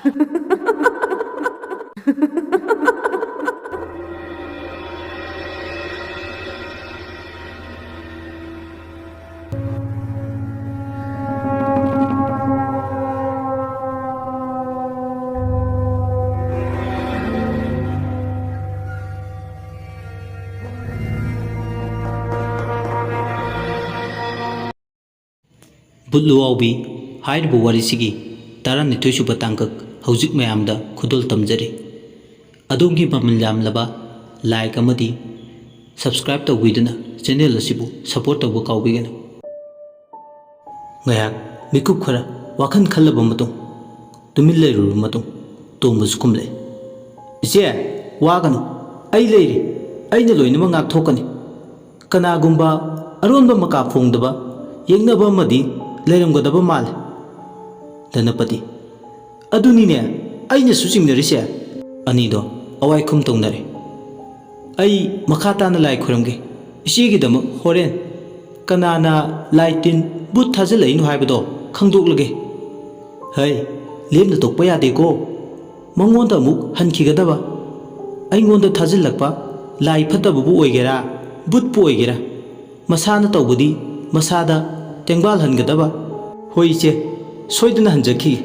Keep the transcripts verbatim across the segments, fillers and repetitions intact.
ꯕꯨꯠ ꯂꯨꯋꯥꯎꯕꯤ ꯍꯥꯏꯔꯤꯕ ꯋꯥꯔꯤꯁꯤꯒꯤ ꯇꯔꯥꯅꯤꯊꯣꯏꯁꯨꯕ ꯇꯥꯡꯀꯛ ꯍꯧꯖꯤꯛ ꯃꯌꯥꯝꯗ ꯈꯨꯗꯣꯜ ꯇꯝꯖꯔꯤ꯫ ꯑꯗꯣꯝꯒꯤ ꯃꯃꯜ ꯌꯥꯝꯂꯕ like ꯑꯃꯗꯤ subscribe ꯇꯧꯕꯤꯗꯨꯅ channel ꯑꯁꯤꯕꯨ support ꯇꯧꯕ ꯀꯥꯎꯕꯤꯒꯅꯨ꯫ ꯉꯥꯏꯍꯥꯛ ꯃꯤꯀꯨꯞ ꯈꯔ ꯋꯥꯈꯜ ꯈꯜꯂꯕ ꯃꯇꯨꯡ, ꯇꯨꯃꯤꯟ ꯂꯩꯔꯨꯔꯕ ꯃꯇꯨꯡ, ꯇꯣꯝꯕꯁꯨ ꯈꯨꯝꯂꯛꯏ, "ꯏꯆꯦ, ꯋꯥꯒꯅꯨ, ꯑꯩ ꯂꯩꯔꯤ, ꯑꯩꯅ ꯂꯣꯏꯅꯃꯛ ꯉꯥꯛꯊꯣꯛꯀꯅꯤ꯫ ꯀꯅꯥꯒꯨꯝꯕ ꯑꯔꯣꯟꯕ ꯃꯀꯥ ꯐꯣꯡꯗꯕ ꯌꯦꯛꯅꯕ ꯑꯃꯗꯤ ꯂꯩꯔꯝꯒꯗꯕ ꯃꯥꯜꯂꯦ꯫" ꯙꯅꯄꯇꯤ, "ꯑꯗꯨꯅꯤꯅꯦ ꯑꯩꯅꯁꯨ ꯆꯤꯡꯅꯔꯤꯁꯦ꯫" ꯑꯅꯤꯗꯣ ꯑꯋꯥꯏꯈꯨꯝ ꯇꯧꯅꯔꯦ꯫ "ꯑꯩ ꯃꯈꯥ ꯇꯥꯅ ꯂꯥꯏ ꯈꯨꯔꯝꯒꯦ꯫ ꯏꯆꯦꯒꯤꯗꯃꯛ ꯍꯣꯔꯦꯟ ꯀꯅꯥꯅ ꯂꯥꯏ ꯇꯤꯟ ꯕꯨꯠ ꯊꯥꯖꯤꯜꯂꯛꯏꯅꯣ ꯍꯥꯏꯕꯗꯣ ꯈꯪꯗꯣꯛꯂꯒꯦ꯫" "ꯍꯩ, ꯂꯦꯝꯅ ꯇꯣꯛꯄ ꯌꯥꯗꯦꯀꯣ꯫ ꯃꯉꯣꯟꯗ ꯑꯃꯨꯛ ꯍꯟꯈꯤꯒꯗꯕ꯫ ꯑꯩꯉꯣꯟꯗ ꯊꯥꯖꯤꯜꯂꯛꯄ ꯂꯥꯏ ꯐꯠꯇꯕꯕꯨ ꯑꯣꯏꯒꯦꯔꯥ, ꯕꯨꯠꯄꯨ ꯑꯣꯏꯒꯦꯔꯥ, ꯃꯁꯥꯅ ꯇꯧꯕꯗꯤ ꯃꯁꯥꯗ ꯇꯦꯡꯕꯥꯜꯍꯟꯒꯗꯕ꯫" "ꯍꯣꯏ ꯏꯆꯦ, ꯁꯣꯏꯗꯅ ꯍꯟꯖꯈꯤꯒꯦ꯫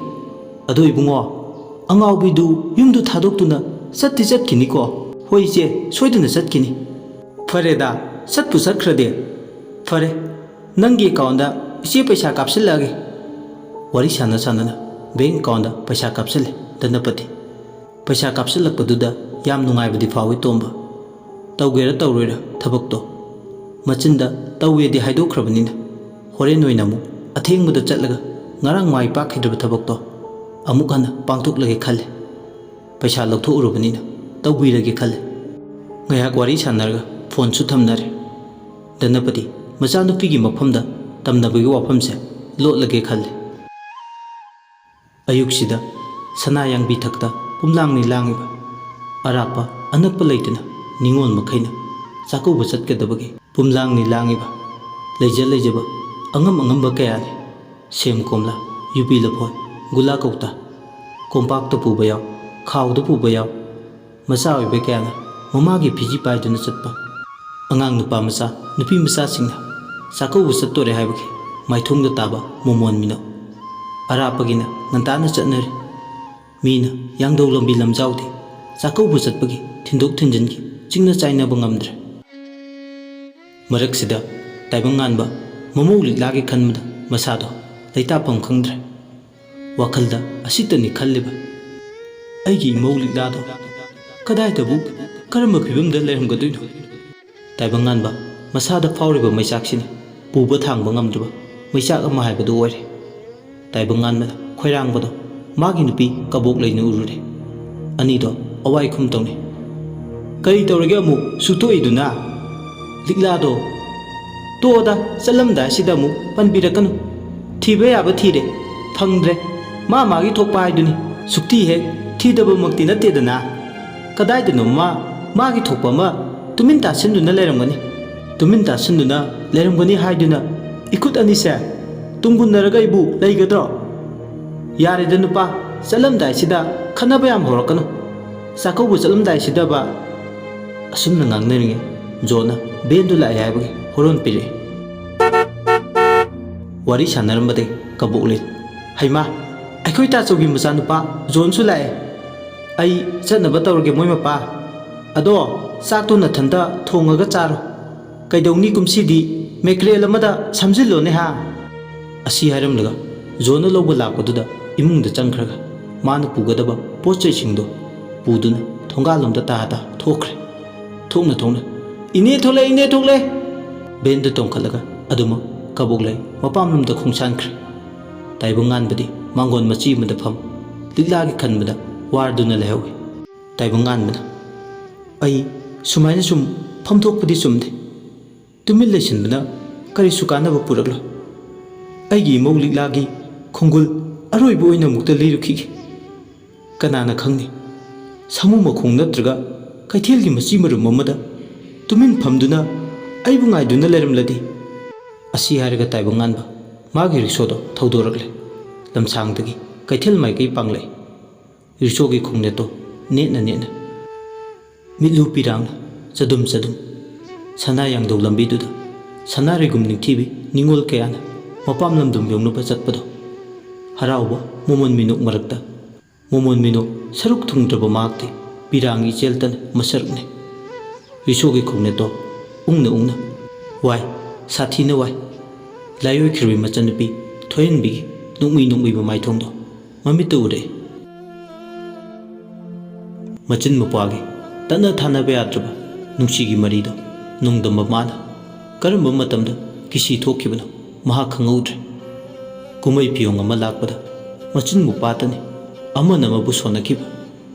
ꯑꯗꯣ ꯏꯕꯨꯡꯉꯣ, ꯑꯉꯥꯎꯕꯤꯗꯨ ꯌꯨꯝꯗꯨ ꯊꯥꯗꯣꯛꯇꯨꯅ ꯆꯠꯇꯤ ꯆꯠꯈꯤꯅꯤꯀꯣ?" "ꯍꯣꯏ ꯏꯆꯦ, ꯁꯣꯏꯗꯅ ꯆꯠꯈꯤꯅꯤ꯫" "ꯐꯔꯦꯗ, ꯆꯠꯄꯨ ꯆꯠꯈ꯭ꯔꯗꯤ꯫ ꯐꯔꯦ, ꯅꯪꯒꯤ accountꯗ ꯏꯆꯦ ꯄꯩꯁꯥ ꯀꯥꯞꯁꯤꯜꯂꯛꯑꯒꯦ꯫" ꯋꯥꯔꯤ ꯁꯥꯟꯅ ꯁꯥꯟꯅꯅ bank accountꯗ ꯄꯩꯁꯥ ꯀꯥꯞꯁꯤꯜꯂꯦ ꯙꯅꯄꯇꯤ꯫ ꯄꯩꯁꯥ ꯀꯥꯞꯁꯤꯜꯂꯛꯄꯗꯨꯗ ꯌꯥꯝ ꯅꯨꯡꯉꯥꯏꯕꯗꯤ ꯐꯥꯎꯏ ꯇꯣꯝꯕ꯫ ꯇꯧꯒꯦꯔꯥ ꯇꯧꯔꯣꯏꯔꯥ ꯊꯕꯛꯇꯣ, ꯃꯆꯤꯟꯗ ꯇꯧꯋꯦꯗꯤ ꯍꯥꯏꯗꯣꯛꯈ꯭ꯔꯕꯅꯤꯅ, ꯍꯣꯔꯦꯟ ꯑꯣꯏꯅ ꯑꯃꯨꯛ ꯑꯊꯦꯡꯕꯗ ꯆꯠꯂꯒ ꯉꯔꯥꯡ ꯃꯥꯏ ꯄꯥꯛꯈꯤꯗ꯭ꯔꯕ ꯊꯕꯛꯇꯣ ꯑꯃꯨꯛ ꯍꯟꯅ ꯄꯥꯡꯊꯣꯛꯂꯒꯦ ꯈꯜꯂꯦ꯫ ꯄꯩꯁꯥ ꯂꯧꯊꯣꯛꯎꯔꯕꯅꯤꯅ ꯇꯧꯕꯤꯔꯒꯦ ꯈꯜꯂꯦ꯫ ꯉꯥꯏꯍꯥꯛ ꯋꯥꯔꯤ ꯁꯥꯟꯅꯔꯒ phoneꯁꯨ ꯊꯝꯅꯔꯦ꯫ ꯙꯅꯄꯇꯤ ꯃꯆꯥꯅꯨꯄꯤꯒꯤ ꯃꯐꯝꯗ ꯇꯝꯅꯕꯒꯤ ꯋꯥꯐꯝꯁꯦ ꯂꯣꯠꯂꯒꯦ ꯈꯜꯂꯦ꯫ ꯑꯌꯨꯛꯁꯤꯗ ꯁꯅꯥ ꯌꯥꯡꯕꯤ ꯊꯛꯇ ꯄꯨꯝꯂꯥꯡꯅꯤ ꯂꯥꯡꯉꯤꯕ꯫ ꯑꯔꯥꯞꯄ ꯑꯅꯛꯄ ꯂꯩꯇꯅ ꯅꯤꯉꯣꯜ ꯃꯈꯩꯅ ꯆꯥꯛꯀꯧꯕ ꯆꯠꯀꯗꯕꯒꯤ ꯄꯨꯝꯂꯥꯡꯅꯤ ꯂꯥꯡꯉꯤꯕ꯫ ꯂꯩꯖ ꯂꯩꯖꯕ ꯑꯉꯝ ꯑꯉꯝꯕ ꯀꯌꯥꯅꯤ꯫ ꯁꯦꯝ ꯀꯣꯝꯂꯥ, ꯌꯨꯕꯤ ꯂꯐꯣꯏ, ꯒꯨꯂꯥ ꯀꯧꯇꯥ꯫ ꯀꯣꯝꯄꯥꯛꯇ ꯄꯨꯕ ꯌꯥꯎ, ꯈꯥꯎꯗ ꯄꯨꯕ ꯌꯥꯎ, ꯃꯆꯥ ꯑꯣꯏꯕ ꯀꯌꯥꯅ ꯃꯃꯥꯒꯤ ꯐꯤꯖꯤ ꯄꯥꯏꯗꯨꯅ ꯆꯠꯄ꯫ ꯑꯉꯥꯡ ꯅꯨꯄꯥ ꯃꯆꯥ, ꯅꯨꯄꯤ ꯃꯆꯥꯁꯤꯡꯅ ꯆꯥꯛꯀꯧꯕ ꯆꯠꯇꯣꯔꯦ ꯍꯥꯏꯕꯒꯤ ꯃꯥꯏꯊꯣꯡꯗ ꯇꯥꯕ ꯃꯣꯃꯣꯟ ꯃꯤꯅꯣꯛ꯫ ꯑꯔꯥꯞꯄꯒꯤꯅ ꯉꯟꯇꯥꯅ ꯆꯠꯅꯔꯤ꯫ ꯃꯤꯅ ꯌꯥꯡꯗꯧ ꯂꯝꯕꯤ ꯂꯝꯖꯥꯎꯗꯦ꯫ ꯆꯥꯛꯀꯧꯕ ꯆꯠꯄꯒꯤ ꯊꯤꯟꯗꯣꯛ ꯊꯤꯟꯖꯤꯟꯒꯤ ꯆꯤꯡꯅ ꯆꯥꯏꯅꯕ ꯉꯝꯗ꯭ꯔꯦ꯫ ꯃꯔꯛꯁꯤꯗ ꯇꯥꯏꯕꯪ ꯉꯥꯟꯕ ꯃꯃꯧ ꯂꯤꯛꯂꯥꯒꯤ ꯈꯟꯕꯗ ꯃꯁꯥꯗꯣ ꯂꯩꯇꯥꯐꯝ ꯈꯪꯗ꯭ꯔꯦ꯫ ꯋꯥꯈꯜꯗ ꯑꯁꯤꯇꯅꯤ ꯈꯜꯂꯤꯕ, "ꯑꯩꯒꯤ ꯏꯃꯧ ꯂꯤꯛꯂꯥꯗꯣ ꯀꯗꯥꯏꯗꯕꯨ, ꯀꯔꯝꯕ ꯐꯤꯕꯝꯗ ꯂꯩꯔꯝꯒꯗꯣꯏꯅꯣ?" ꯇꯥꯏꯕꯪ ꯉꯥꯟꯕ ꯃꯁꯥꯗ ꯐꯥꯎꯔꯤꯕ ꯃꯩꯆꯥꯛꯁꯤꯅ ꯄꯨꯕ ꯊꯥꯡꯕ ꯉꯝꯗ꯭ꯔꯕ ꯃꯩꯆꯥꯛ ꯑꯃ ꯍꯥꯏꯕꯗꯨ ꯑꯣꯏꯔꯦ꯫ ꯇꯥꯏꯕꯪ ꯉꯥꯟꯕꯅ ꯈꯣꯏꯔꯥꯡꯕꯗꯣ ꯃꯥꯒꯤ ꯅꯨꯄꯤ ꯀꯕꯣꯛꯂꯩꯅ ꯎꯔꯨꯔꯦ꯫ ꯑꯅꯤꯗꯣ ꯑꯋꯥꯏ ꯈꯨꯝ ꯇꯧꯅꯩ꯫ "ꯀꯔꯤ ꯇꯧꯔꯒꯦ ꯑꯃꯨꯛ ꯁꯨꯛꯇꯣꯛꯏꯗꯨꯅ?" "ꯂꯤꯛꯂꯥꯗꯣ ꯇꯣꯛꯑꯣꯗ, ꯆꯠꯂꯝꯗꯥꯏꯁꯤꯗ ꯑꯃꯨꯛ ꯄꯟꯕꯤꯔꯛꯀꯅꯨ꯫ ꯊꯤꯕ ꯌꯥꯕ ꯊꯤꯔꯦ, ꯐꯪꯗ꯭ꯔꯦ꯫ ꯃꯥ ꯃꯥꯒꯤ ꯊꯣꯛꯄ ꯍꯥꯏꯗꯨꯅꯤ꯫ ꯁꯨꯛꯊꯤ ꯍꯦꯛ ꯊꯤꯗꯕꯃꯛꯇꯤ ꯅꯠꯇꯦꯗꯅ꯫ ꯀꯗꯥꯏꯗꯅꯣ ꯃꯥ ꯃꯥꯒꯤ ꯊꯣꯛꯄ ꯑꯃ ꯇꯨꯃꯤꯟ ꯇꯥꯁꯤꯟꯗꯨꯅ ꯂꯩꯔꯝꯒꯅꯤ꯫ ꯇꯨꯃꯤꯟ ꯇꯥꯁꯤꯟꯗꯨꯅ ꯂꯩꯔꯝꯒꯅꯤ ꯍꯥꯏꯗꯨꯅ ꯏꯈꯨꯠ ꯑꯅꯤꯁꯦ ꯇꯨꯡꯒꯨꯟꯅꯔꯒ ꯑꯩꯕꯨ ꯂꯩꯒꯗ꯭ꯔꯣ? ꯌꯥꯔꯦꯗ ꯅꯨꯄꯥ, ꯆꯠꯂꯝꯗꯥꯏꯁꯤꯗ ꯈꯠꯅꯕ ꯌꯥꯝ ꯍꯧꯔꯛꯀꯅꯨ꯫ ꯆꯥꯛꯀꯧꯕ ꯆꯠꯂꯝꯗꯥꯏꯁꯤꯗꯕ" ꯑꯁꯨꯝꯅ ꯉꯥꯡꯅꯔꯤꯉꯩ ꯖꯣꯟꯅ ꯕꯦꯟꯗꯨ ꯂꯥꯛꯑꯦ ꯍꯥꯏꯕꯒꯤ ꯍꯣꯔꯣꯟ ꯄꯤꯔꯛꯑꯦ꯫ ꯋꯥꯔꯤ ꯁꯥꯟꯅꯔꯝꯕꯗꯒꯤ ꯀꯕꯣꯛꯂꯩ, "ꯍꯩꯃꯥ, ꯑꯩꯈꯣꯏ ꯇꯥꯆꯧꯒꯤ ꯃꯆꯥꯅꯨꯄꯥ ꯖꯣꯟꯁꯨ ꯂꯥꯛꯑꯦ꯫ ꯑꯩ ꯆꯠꯅꯕ ꯇꯧꯔꯒꯦ ꯃꯣꯏ ꯃꯄꯥ꯫ ꯑꯗꯣ ꯆꯥꯛꯇꯣ ꯅꯊꯟꯇ ꯊꯣꯡꯉꯒ ꯆꯥꯔꯣ꯫ ꯀꯩꯗꯧꯅꯤ ꯀꯨꯝꯁꯤꯗꯤ ꯃꯦꯀ꯭ꯔꯦꯜ ꯑꯃꯗ ꯁꯝꯖꯤꯜꯂꯣꯅꯦ ꯍꯥ?" ꯑꯁꯤ ꯍꯥꯏꯔꯝꯂꯒ ꯖꯣꯟꯅ ꯂꯧꯕ ꯂꯥꯛꯄꯗꯨꯗ ꯏꯃꯨꯡꯗ ꯆꯪꯈ꯭ꯔꯒ ꯃꯥꯅ ꯄꯨꯒꯗꯕ ꯄꯣꯠ ꯆꯩꯁꯤꯡꯗꯣ ꯄꯨꯗꯨꯅ ꯊꯣꯡꯒꯥꯜꯂꯣꯝꯗ ꯇꯥ ꯇꯥ ꯊꯣꯛꯈ꯭ꯔꯦ꯫ ꯊꯣꯛꯅ ꯊꯣꯛꯅ, "ꯏꯅꯦ ꯊꯣꯛꯂꯛꯑꯦ, ꯏꯅꯦ ꯊꯣꯛꯂꯛꯑꯦ!" ꯕꯦꯟꯗ ꯇꯣꯡꯈꯠꯂꯒ ꯑꯗꯨꯃꯛ ꯀꯕꯣꯛꯂꯩ ꯃꯄꯥꯝꯂꯣꯝꯗ ꯈꯣꯡꯁꯥꯟꯈ꯭ꯔꯦ꯫ ꯇꯥꯏꯕꯪ ꯉꯥꯟꯕꯗꯤ ꯃꯥꯡꯒꯣꯟ ꯃꯆꯤ ꯑꯃꯗ ꯐꯝ ꯂꯤꯛꯂꯥꯒꯤ ꯈꯟꯕꯗ ꯋꯥꯔꯗꯨꯅ ꯂꯩꯍꯧꯏ꯫ ꯇꯥꯏꯕꯪ ꯉꯥꯟꯕꯅ, "ꯑꯩ ꯁꯨꯃꯥꯏꯅ ꯁꯨꯝ ꯐꯝꯊꯣꯛꯄꯗꯤ ꯆꯨꯝꯗꯦ꯫ ꯇꯨꯃꯤꯟ ꯂꯩꯁꯤꯟꯕꯅ ꯀꯔꯤꯁꯨ ꯀꯥꯟꯅꯕ ꯄꯨꯔꯛꯂꯣꯏ꯫ ꯑꯩꯒꯤ ꯏꯃꯧ ꯂꯤꯛꯂꯥꯒꯤ ꯈꯣꯡꯒꯨꯜ ꯑꯔꯣꯏꯕ ꯑꯣꯏꯅ ꯑꯃꯨꯛꯇ ꯂꯤꯔꯨꯈꯤꯒꯦ꯫ ꯀꯅꯥꯅ ꯈꯪꯅꯤ, ꯁꯥꯃꯨ ꯃꯈꯣꯡ ꯅꯠꯇ꯭ꯔꯒ ꯀꯩꯊꯦꯜꯒꯤ ꯃꯆꯤ ꯃꯔꯨꯝ ꯑꯃꯗ ꯇꯨꯃꯤꯟ ꯐꯝꯗꯨꯅ ꯑꯩꯕꯨ ꯉꯥꯏꯗꯨꯅ ꯂꯩꯔꯝꯂꯗꯤ?" ꯑꯁꯤ ꯍꯥꯏꯔꯒ ꯇꯥꯏꯕꯪ ꯉꯥꯟꯕ ꯃꯥꯒꯤ ꯔꯤꯛꯁꯣꯗꯣ ꯊꯧꯗꯣꯔꯛꯂꯦ꯫ ꯂꯝꯁꯥꯡꯗꯒꯤ ꯀꯩꯊꯦꯜ ꯃꯥꯏꯀꯩ ꯄꯥꯡꯂꯛꯏ꯫ ꯔꯤꯁꯣꯒꯤ ꯈꯣꯡꯅꯦꯠꯇꯣ ꯅꯦꯠꯅ ꯅꯦꯠꯅ꯫ ꯃꯤꯠꯂꯨ ꯄꯤꯔꯥꯡꯅ ꯆꯗꯨꯝ ꯆꯗꯨꯝ꯫ ꯁꯅꯥ ꯌꯥꯡꯗꯧ ꯂꯝꯕꯤꯗꯨꯗ ꯁꯅꯥꯔꯩꯒꯨꯝ ꯅꯤꯡꯊꯤꯕꯤ ꯅꯤꯉꯣꯜ ꯀꯌꯥꯅ ꯃꯄꯥꯝ ꯂꯝꯗꯝ ꯌꯧꯅꯕ ꯆꯠꯄꯗꯣ꯫ ꯍꯔꯥꯎꯕ ꯃꯃꯣꯟ ꯃꯤꯅꯣꯛ ꯃꯔꯛꯇ ꯃꯃꯣꯟ ꯃꯤꯅꯣꯛ ꯁꯔꯨꯛ ꯊꯨꯡꯗ꯭ꯔꯕ ꯃꯍꯥꯛꯇꯤ ꯄꯤꯔꯥꯡꯒꯤ ꯏꯆꯦꯜꯇꯅ ꯃꯁꯔꯨꯛꯅꯤ꯫ ꯔꯤꯁꯣꯒꯤ ꯈꯣꯡꯅꯦꯠꯇꯣ ꯎꯪꯅ ꯎꯪꯅ꯫ ꯋꯥꯏ, ꯁꯥꯊꯤꯅ ꯋꯥꯏ꯫ ꯂꯥꯏꯑꯣꯏꯈ꯭ꯔꯕꯤ ꯃꯆꯟꯅꯨꯄꯤ ꯊꯣꯏꯍꯟꯕꯤꯒꯤ ꯅꯣꯡꯃꯤ ꯅꯣꯡꯃꯤꯕ ꯃꯥꯏꯊꯣꯡꯗꯣ ꯃꯃꯤꯠꯇ ꯎꯔꯛꯏ꯫ ꯃꯆꯤꯟ ꯃꯧꯄ꯭ꯋꯥꯒꯤ ꯇꯠꯅ ꯊꯥꯅꯕ ꯌꯥꯗ꯭ꯔꯕ ꯅꯨꯡꯁꯤꯒꯤ ꯃꯔꯤꯗꯣ ꯅꯣꯡꯗꯝꯕ ꯃꯥꯅ ꯀꯔꯝꯕ ꯃꯇꯝꯗ ꯀꯤꯁꯤ ꯊꯣꯛꯈꯤꯕꯅꯣ ꯃꯍꯥꯛ ꯈꯪꯍꯧꯗ꯭ꯔꯦ꯫ ꯀꯨꯝꯍꯩ ꯐꯤꯌꯣꯡ ꯑꯃ ꯂꯥꯛꯄꯗ ꯃꯆꯤꯟ ꯃꯧꯄ꯭ꯋꯥꯇꯅꯤ ꯑꯃꯅ ꯑꯃꯕꯨ ꯁꯣꯟꯅꯈꯤꯕ꯫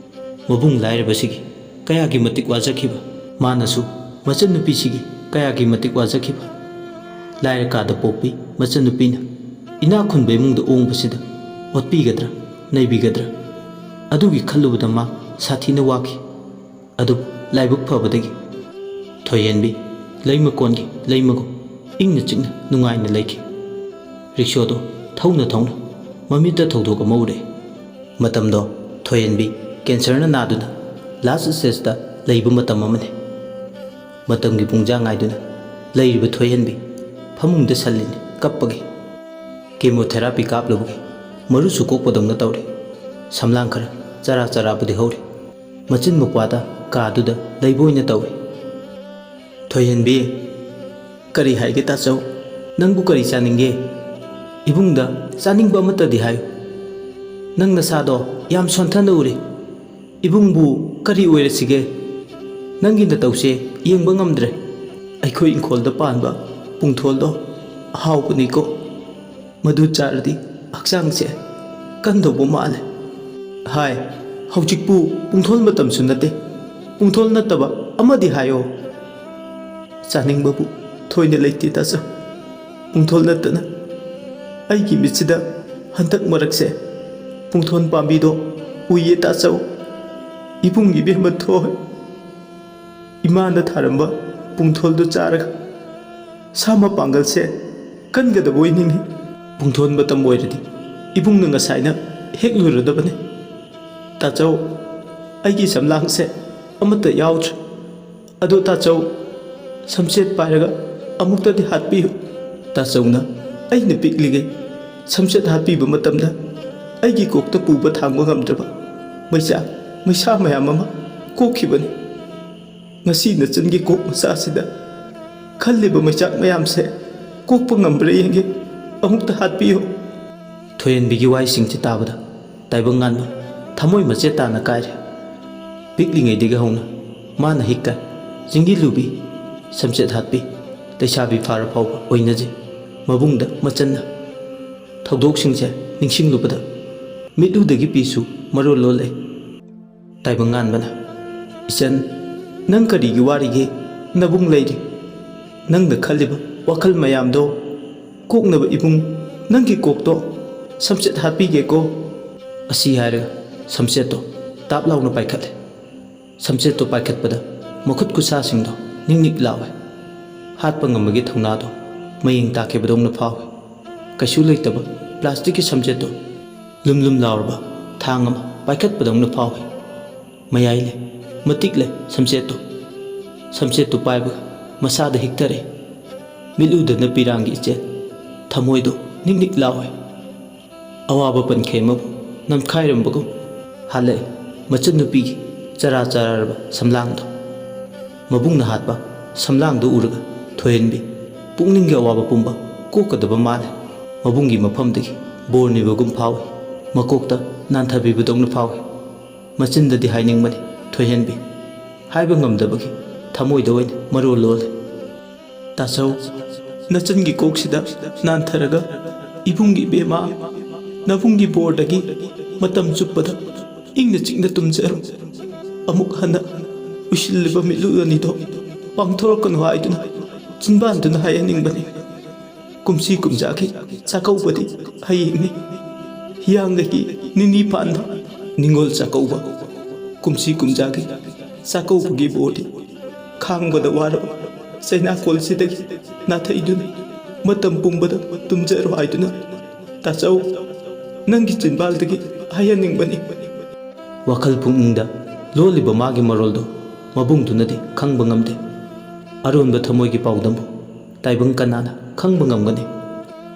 ꯃꯕꯨꯡ ꯂꯥꯏꯔꯕꯁꯤꯒꯤ ꯀꯌꯥꯒꯤ ꯃꯇꯤꯛ ꯋꯥꯖꯈꯤꯕ꯫ ꯃꯥꯅꯁꯨ ꯃꯆꯟꯅꯨꯄꯤꯁꯤꯒꯤ ꯀꯌꯥꯒꯤ ꯃꯇꯤꯛ ꯋꯥꯖꯈꯤꯕ꯫ ꯂꯥꯏꯔ ꯀꯥꯗ ꯄꯣꯛꯄꯤ ꯃꯆꯟꯅꯨꯄꯤꯅ ꯏꯅꯥꯛ ꯈꯨꯟꯕ ꯏꯃꯨꯡꯗ ꯑꯣꯡꯕꯁꯤꯗ ꯑꯣꯠꯄꯤꯒꯗ꯭ꯔꯥ, ꯅꯩꯕꯤꯒꯗ꯭ꯔꯥ? ꯑꯗꯨꯒꯤ ꯈꯜꯂꯨꯕꯗ ꯃꯥ ꯁꯥꯊꯤꯅ ꯋꯥꯈꯤ꯫ ꯑꯗꯨꯕꯨ ꯂꯥꯏꯕꯛ ꯐꯕꯗꯒꯤ ꯊꯣꯏꯍꯦꯟꯕꯤ ꯂꯩꯃꯀꯣꯟꯒꯤ ꯂꯩꯃꯒꯨꯝ ꯏꯪꯅ ꯆꯤꯛꯅ ꯅꯨꯡꯉꯥꯏꯅ ꯂꯩꯈꯤ꯫ ꯔꯤꯛꯁꯣꯗꯣ ꯊꯧꯅ ꯊꯧꯅ ꯃꯃꯤꯠꯇ ꯊꯧꯗꯣꯛ ꯑꯃ ꯎꯔꯛꯏ꯫ ꯃꯇꯝꯗꯣ ꯊꯣꯏꯍꯦꯟꯕꯤ ꯀꯦꯟꯁꯔꯅ ꯅꯥꯗꯨꯅ ꯂꯥꯁ ꯁ꯭ꯇꯦꯖꯇ ꯂꯩꯕ ꯃꯇꯝ ꯑꯃꯅꯤ꯫ ꯃꯇꯝꯒꯤ ꯄꯨꯡꯖꯥ ꯉꯥꯏꯗꯨꯅ ꯂꯩꯔꯤꯕ ꯊꯣꯏꯍꯦꯟꯕꯤ ꯐꯃꯨꯡꯗ ꯁꯜꯂꯤꯅꯤ ꯀꯞꯄꯒꯤ꯫ ꯀꯦꯃꯣꯊꯦꯔꯥꯄꯤ ꯀꯥꯞꯂꯨꯕꯒꯤ ꯃꯔꯨꯁꯨ ꯀꯣꯛꯄꯗꯧꯅ ꯇꯧꯔꯤ꯫ ꯁꯝꯂꯥꯡ ꯈꯔ ꯆꯔꯥ ꯆꯔꯥꯕꯨꯗꯤ ꯍꯧꯔꯤ꯫ ꯃꯆꯤꯟ ꯃꯧꯄ꯭ꯋꯥꯗ ꯀꯥꯗꯨꯗ ꯂꯩꯕ ꯑꯣꯏꯅ ꯇꯧꯏ꯫ ꯊꯣꯏꯍꯦꯟꯕꯤ, ꯀꯔꯤ ꯍꯥꯏꯒꯦ ꯇꯥꯆꯧ? ꯅꯪꯕꯨ ꯀꯔꯤ ꯆꯥꯅꯤꯡꯒꯦ? ꯏꯕꯨꯡꯗ ꯆꯥꯅꯤꯡꯕ ꯑꯃꯠꯇꯗꯤ ꯍꯥꯏꯌꯨ꯫ ꯅꯪ ꯅꯁꯥꯗꯣ ꯌꯥꯝ ꯁꯣꯟꯊꯅ ꯎꯔꯦ꯫ ꯏꯕꯨꯡꯕꯨ ꯀꯔꯤ ꯑꯣꯏꯔꯁꯤꯒꯦ? ꯅꯪꯒꯤ ꯅꯇꯧꯁꯦ ꯌꯦꯡꯕ ꯉꯝꯗ꯭ꯔꯦ꯫ ꯑꯩꯈꯣꯏ ꯏꯪꯈꯣꯜꯗ ꯄꯥꯟꯕ ꯄꯨꯡꯊꯣꯜꯗꯣ ꯑꯍꯥꯎꯕꯅꯤꯀꯣ꯫ ꯃꯗꯨ ꯆꯥꯔꯗꯤ ꯍꯛꯆꯥꯡꯁꯦ ꯀꯟꯗꯧꯕ ꯃꯥꯜꯂꯦ꯫ ꯍꯥꯏ, ꯍꯧꯖꯤꯛꯄꯨ ꯄꯨꯡꯊꯣꯜ ꯃꯇꯝꯁꯨ ꯅꯠꯇꯦ꯫ ꯄꯨꯡꯊꯣꯜ ꯅꯠꯇꯕ ꯑꯃꯗꯤ ꯍꯥꯏꯌꯣ꯫ ꯆꯥꯅꯤꯡꯕꯕꯨ ꯊꯣꯏꯅ ꯂꯩꯇꯦ ꯇꯥꯆꯧ꯫ ꯄꯨꯡꯊꯣꯜ ꯅꯠꯇꯅ ꯑꯩꯒꯤ ꯃꯤꯠꯁꯤꯗ ꯍꯟꯗꯛ ꯃꯔꯛꯁꯦ ꯄꯨꯡꯊꯣꯜ ꯄꯥꯝꯕꯤꯗꯣ ꯎꯏꯌꯦ ꯇꯥꯆꯧ꯫ ꯏꯕꯨꯡ ꯏꯕꯦꯝꯃ ꯊꯣꯏ꯫ ꯏꯃꯥꯅ ꯊꯥꯔꯝꯕ ꯄꯨꯡꯊꯣꯜꯗꯨ ꯆꯥꯔꯒ ꯁꯥ ꯃꯄꯥꯡꯒꯜꯁꯦ ꯀꯟꯒꯗꯕ ꯑꯣꯏꯅꯤꯡꯏ꯫ ꯄꯨꯡꯊꯣꯜ ꯃꯇꯝ ꯑꯣꯏꯔꯗꯤ ꯏꯕꯨꯡꯅ ꯉꯁꯥꯏꯅ ꯍꯦꯛꯂꯨꯔꯗꯕꯅꯤ꯫ "ꯇꯥꯆꯧ, ꯑꯩꯒꯤ ꯁꯝꯂꯥꯡꯁꯦ ꯑꯃꯠꯇ ꯌꯥꯎꯗ꯭ꯔꯦ꯫ ꯑꯗꯣ ꯇꯥꯆꯧ, ꯁꯝꯆꯦꯠ ꯄꯥꯏꯔꯒ ꯑꯃꯨꯛꯇꯗꯤ ꯍꯥꯠꯄꯤꯌꯨ꯫" ꯇꯥꯆꯧꯅ ꯑꯩꯅ ꯄꯤꯛꯂꯤꯉꯩ ꯁꯝꯆꯦꯠ ꯍꯥꯠꯄꯤꯕ ꯃꯇꯝꯗ ꯑꯩꯒꯤ ꯀꯣꯛꯇ ꯄꯨꯕ ꯊꯥꯡꯕ ꯉꯝꯗ꯭ꯔꯕ ꯃꯩꯆꯥꯛ ꯃꯩꯁꯥ ꯃꯌꯥꯝ ꯑꯃ ꯀꯣꯛꯈꯤꯕꯅꯤ꯫ ꯉꯁꯤ ꯅꯆꯟꯒꯤ ꯀꯣꯛ ꯃꯆꯥꯁꯤꯗ ꯈꯜꯂꯤꯕ ꯃꯩꯆꯥꯛ ꯃꯌꯥꯝꯁꯦ ꯀꯣꯛꯄ ꯉꯝꯕ꯭ꯔꯥ ꯌꯦꯡꯒꯦ꯫ ꯑꯃꯨꯛꯇ ꯍꯥꯠꯄꯤꯌꯨ꯫ ꯊꯣꯏꯍꯟꯕꯤꯒꯤ ꯋꯥꯍꯩꯁꯤꯡꯁꯤ ꯇꯥꯕꯗ ꯇꯥꯏꯕꯪꯉꯥꯟꯕ ꯊꯃꯣꯏ ꯃꯆꯦꯠ ꯇꯥꯅ ꯀꯥꯏꯔꯦ꯫ ꯄꯤꯛꯂꯤꯉꯩꯗꯒꯤ ꯍꯧꯅ ꯃꯥꯅ ꯍꯤꯛꯀ ꯆꯤꯡꯒꯤ ꯂꯨꯕꯤ, ꯁꯝꯆꯦꯠ ꯍꯥꯠꯄꯤ, ꯂꯩꯁꯥꯕꯤ ꯐꯥꯔ ꯐꯥꯎꯕ ꯑꯣꯏꯅꯖꯩ꯫ ꯃꯕꯨꯡꯗ ꯃꯆꯟꯅ ꯊꯧꯗꯣꯛꯁꯤꯡꯁꯦ ꯅꯤꯡꯁꯤꯡꯂꯨꯕꯗ ꯃꯤꯠꯂꯨꯗꯒꯤ ꯄꯤꯁꯨ ꯃꯔꯣꯜ ꯂꯣꯜꯂꯦ꯫ ꯇꯥꯏꯕꯪꯉꯥꯟꯕꯅ, "ꯏꯆꯟ, ꯅꯪ ꯀꯔꯤꯒꯤ ꯋꯥꯔꯤꯒꯦ? ꯅꯕꯨꯡ ꯂꯩꯔꯤ꯫ ꯅꯪꯅ ꯈꯜꯂꯤꯕ ꯋꯥꯈꯜ ꯃꯌꯥꯝꯗꯣ ꯀꯣꯛꯅꯕ ꯏꯕꯨꯡ, ꯅꯪꯒꯤ ꯀꯣꯛꯇꯣ ꯁꯝꯆꯦꯠ ꯍꯥꯠꯄꯤꯒꯦꯀꯣ꯫" ꯑꯁꯤ ꯍꯥꯏꯔꯒ ꯁꯝꯆꯦꯠꯇꯣ ꯇꯥꯞ ꯂꯥꯎꯅ ꯄꯥꯏꯈꯠꯂꯦ꯫ ꯁꯝꯆꯦꯠꯇꯣ ꯄꯥꯏꯈꯠꯄꯗ ꯃꯈꯨꯠ ꯈꯨꯠꯁꯥꯁꯤꯡꯗꯣ ꯅꯤꯛ ꯅꯤꯛ ꯂꯥꯎꯋꯦ꯫ ꯍꯥꯠꯄ ꯉꯝꯕꯒꯤ ꯊꯧꯅꯥꯗꯣ ꯃꯌꯦꯡ ꯇꯥꯈꯤꯕꯗꯧꯅ ꯐꯥꯎꯋꯦ꯫ ꯀꯩꯁꯨ ꯂꯩꯇꯕ ꯄ꯭ꯂꯥꯁꯇꯤꯛꯀꯤ ꯁꯝꯆꯦꯠꯇꯣ ꯂꯨꯝ ꯂꯨꯝ ꯂꯥꯎꯔꯕ ꯊꯥꯡ ꯑꯃ ꯄꯥꯏꯈꯠꯄꯗꯧꯅ ꯐꯥꯎꯏ꯫ ꯃꯌꯥꯏ ꯂꯩ, ꯃꯇꯤꯛ ꯂꯩ ꯁꯝꯆꯦꯠꯇꯣ꯫ ꯁꯝꯆꯦꯠꯇꯣ ꯄꯥꯏꯕꯒ ꯃꯁꯥꯗ ꯍꯤꯛꯊꯔꯛꯏ꯫ ꯃꯤꯠꯂꯨꯗꯅ ꯄꯤꯔꯥꯡꯒꯤ ꯏꯆꯦꯜ, ꯊꯃꯣꯏꯗꯣ ꯅꯤꯛ ꯅꯤꯛ ꯂꯥꯎꯏ꯫ ꯑꯋꯥꯕ ꯄꯟꯈꯩ ꯑꯃꯕꯨ ꯅꯝꯈꯥꯏꯔꯝꯕꯒꯨꯝ ꯍꯜꯂꯛꯏ ꯃꯆꯟꯅꯨꯄꯤꯒꯤ ꯆꯔꯥ ꯆꯔꯥꯔꯕ ꯁꯝꯂꯥꯡꯗꯣ꯫ ꯃꯕꯨꯡꯅ ꯍꯥꯠꯄ ꯁꯝꯂꯥꯡꯗꯨ ꯎꯔꯒ ꯊꯣꯏꯍꯟꯕꯤ ꯄꯨꯛꯅꯤꯡꯒꯤ ꯑꯋꯥꯕ ꯄꯨꯝꯕ ꯀꯣꯛꯀꯗꯕ ꯃꯥꯜꯂꯦ꯫ ꯃꯕꯨꯡꯒꯤ ꯃꯐꯝꯗꯒꯤ ꯕꯣꯔ ꯅꯤꯕꯒꯨꯝ ꯐꯥꯎꯏ꯫ ꯃꯀꯣꯛꯇ ꯅꯥꯟꯊꯕꯤꯕꯗꯧꯅ ꯐꯥꯎꯏ꯫ ꯃꯆꯤꯟꯗꯗꯤ ꯍꯥꯏꯅꯤꯡꯕꯅꯤ ꯊꯣꯏꯍꯟꯕꯤ꯫ ꯍꯥꯏꯕ ꯉꯝꯗꯕꯒꯤ ꯊꯃꯣꯏꯗ ꯑꯣꯏꯅ ꯃꯔꯣꯜ ꯂꯣꯜꯂꯦ꯫ "ꯇꯥꯆꯧ, ꯅꯆꯟꯒꯤ ꯀꯣꯛꯁꯤꯗ ꯅꯥꯟꯊꯔꯒ ꯏꯕꯨꯡꯒꯤ ꯏꯕꯦꯝꯃ, ꯅꯕꯨꯡꯒꯤ ꯕꯣꯔꯗꯒꯤ ꯃꯇꯝ ꯆꯨꯞꯄꯗ ꯏꯪꯅ ꯆꯤꯛꯅ ꯇꯨꯝꯖꯔꯣ꯫ ꯑꯃꯨꯛ ꯍꯟꯅ ꯎꯏꯁꯤꯜꯂꯤꯕ ꯃꯤꯠꯂꯨ ꯑꯅꯤꯗꯣ ꯄꯥꯡꯊꯣꯔꯛꯀꯅꯨ ꯍꯥꯏꯗꯨꯅ ꯆꯤꯟꯕꯥꯟꯗꯨꯅ ꯍꯥꯏꯍꯟꯅꯤꯡꯕꯅꯤ꯫ ꯀꯨꯝꯁꯤ ꯀꯨꯝꯖꯥꯒꯤ ꯆꯥꯛꯀꯧꯕꯗꯤ ꯍꯌꯦꯡꯅꯤ꯫ ꯍꯤꯌꯥꯡꯒꯩꯒꯤ ꯅꯤꯅꯤ ꯄꯥꯟꯕ ꯅꯤꯉꯣꯜ ꯆꯥꯛꯀꯧꯕ꯫ ꯀꯨꯝꯁꯤ ꯀꯨꯝꯖꯥꯒꯤ ꯆꯥꯛꯀꯧꯕꯒꯤ ꯕꯣꯔꯗꯤ ꯈꯥꯡꯕꯗ ꯋꯥꯔꯕ ꯆꯩꯅꯥꯀꯣꯜꯁꯤꯗꯒꯤ ꯅꯥꯊꯩꯗꯨꯅ ꯃꯇꯝ ꯄꯨꯝꯕꯗ ꯇꯨꯝꯖꯔꯣ ꯍꯥꯏꯗꯨꯅ ꯇꯥꯆꯧ, ꯅꯪꯒꯤ ꯆꯤꯟꯕꯥꯜꯗꯒꯤ ꯍꯥꯏꯍꯟꯅꯤꯡꯕꯅꯤ꯫" ꯋꯥꯈꯜ ꯄꯨꯛꯅꯤꯡꯗ ꯂꯣꯜꯂꯤꯕ ꯃꯥꯒꯤ ꯃꯔꯣꯜꯗꯣ ꯃꯕꯨꯡꯗꯨꯅꯗꯤ ꯈꯪꯕ ꯉꯝꯗꯦ꯫ ꯑꯔꯣꯟꯕ ꯊꯃꯣꯏꯒꯤ ꯄꯥꯎꯗꯝꯕꯨ ꯇꯥꯏꯕꯪ ꯀꯅꯥꯅ ꯈꯪꯕ ꯉꯝꯒꯅꯤ?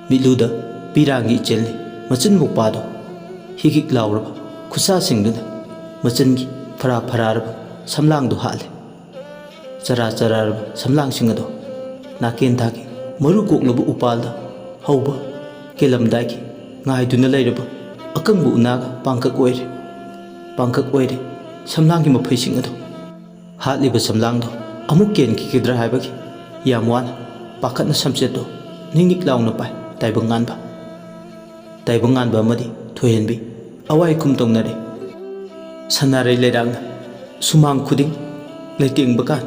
ꯃꯤꯠꯂꯨꯗ ꯄꯤꯔꯥꯡꯒꯤ ꯏꯆꯦꯜꯅꯤ ꯃꯆꯤꯟ ꯃꯧꯄꯥꯗꯣ꯫ ꯍꯤꯒꯤꯛ ꯂꯥꯎꯔꯕ ꯈꯨꯠꯁꯥꯁꯤꯡꯗꯨꯅ ꯃꯆꯤꯟꯒꯤ ꯐꯔꯥ ꯐꯔꯥꯔꯕ ꯁꯝꯂꯥꯡꯗꯨ ꯍꯥꯠꯂꯦ꯫ ꯆꯔꯥ ꯆꯔꯥꯔꯕ ꯁꯝꯂꯥꯡꯁꯤꯡ ꯑꯗꯣ ꯅꯥꯀꯦꯟꯊꯥꯒꯤ ꯃꯔꯨ ꯀꯣꯛꯂꯕ ꯎꯄꯥꯜꯗ ꯍꯧꯕ ꯀꯦꯜꯂꯝꯗꯥꯏꯒꯤ ꯉꯥꯏꯗꯨꯅ ꯂꯩꯔꯕ ꯑꯀꯪꯕ ꯎꯅꯥꯒ ꯄꯥꯡꯀꯛ ꯑꯣꯏꯔꯦ꯫ ꯄꯥꯡꯀꯛ ꯑꯣꯏꯔꯦ ꯁꯝꯂꯥꯡꯒꯤ ꯃꯐꯩꯁꯤꯡ ꯑꯗꯣ꯫ ꯍꯥꯠꯂꯤꯕ ꯁꯝꯂꯥꯡꯗꯣ ꯑꯃꯨꯛ ꯀꯦꯟꯈꯤꯒꯗ꯭ꯔꯥ ꯍꯥꯏꯕꯒꯤ ꯌꯥꯝ ꯋꯥꯅ ꯄꯥꯈꯠꯅ ꯁꯝꯆꯦꯠꯇꯣ ꯅꯤꯛ ꯅꯤꯛ ꯂꯥꯎꯅ ꯄꯥꯏ ꯇꯥꯏꯕꯪ ꯉꯥꯟꯕ꯫ ꯇꯥꯏꯕꯪ ꯉꯥꯟꯕ ꯑꯃꯗꯤ ꯊꯣꯏꯍꯟꯕꯤ ꯑꯋꯥꯏ ꯈꯨꯝ ꯇꯧꯅꯔꯦ꯫ ꯁꯅꯥꯔꯩ ꯂꯩꯔꯥꯡꯅ ꯁꯨꯃꯥꯡ ꯈꯨꯗꯤꯡ ꯂꯩꯇꯦꯡꯕ ꯀꯥꯟ,